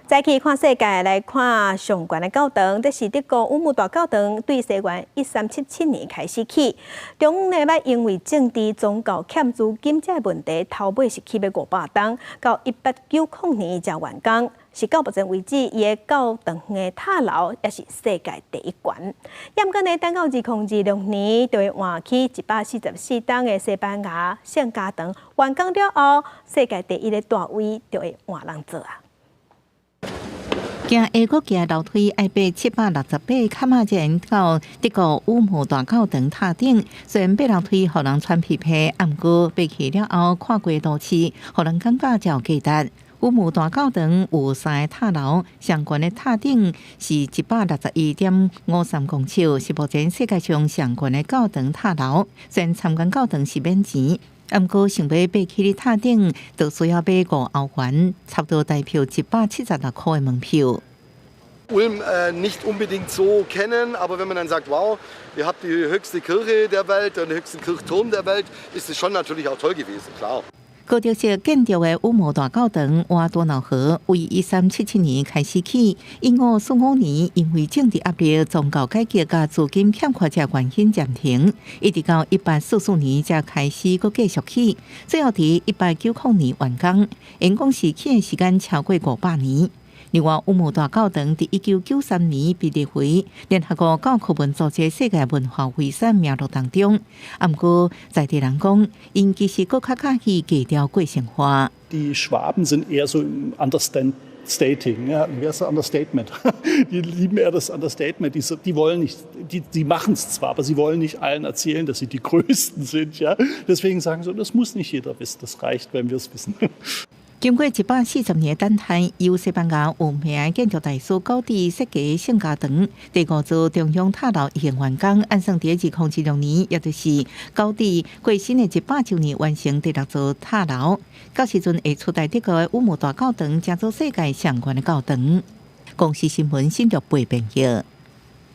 再去看世界，來看上懸的教堂，這是德國烏姆大教堂，對西元1377年開始起。中呢捌因為政治、宗教欠資金這個問題，頭尾是起欲500冬，到1890年才完工。是到目前為止，伊的教堂的塔樓也是世界第一懸。毋過呢，等到2026年就會換去144噸的西班牙聖家堂完工了後，世界第一的大位就會換人做啊。行下閣行樓梯，愛爬768坎仔，才會到德國烏姆大教堂塔頂。雖然爬樓梯予人喘屁屁，毋過爬去了後看過都市，予人感覺真有價值。烏姆大教堂有三個塔樓，上懸的塔頂是161.53公尺，是目前世界上上懸的教堂塔樓。雖然參觀教堂是免錢，毋過想欲爬去塔頂，就需要買5歐元，差不多台票176塊的門票。 Ulm nicht unbedingt so kennen, aber wenn man dann sagt, wow, ihr habt die höchste Kirche der Welt, den höchsten Kirchturm der Welt, ist es schon natürlich auch toll gewesen, klar. 哥德式建築的烏姆大教堂，倚多瑙河，為1377年開始起，1545年因為政治壓力、宗教改革佮資金欠缺這原因暫停，一直到1844年才開始閣繼續起，最後佇1890年完工。總共是起的時間超過500年。另外，烏姆大教堂佇1993年被列為聯合國教科文組織世界文化遺產名錄當中。毋過，在地人講，𪜶其實閣較佮意低調過生活。 Die Schwaben sind eher so im Understating, ja, wie heißt das Understatement? Die lieben eher das Understatement. Die wollen nicht, die machen es zwar, aber sie wollen nicht allen erzählen, dass sie die Größten sind. Ja? Deswegen sagen sie, das muss nicht jeder wissen, das reicht, wenn wir es wissen. 經過140年等待，由西班牙有名的建築大師高迪設計聖家堂第五座中央塔樓已經完工，按算佇2026年，也就是高迪過身的100週年完成第六座塔樓。到時陣會取代德國的烏姆大教堂，成做世界上懸的教堂。公視新聞新竹背編譯。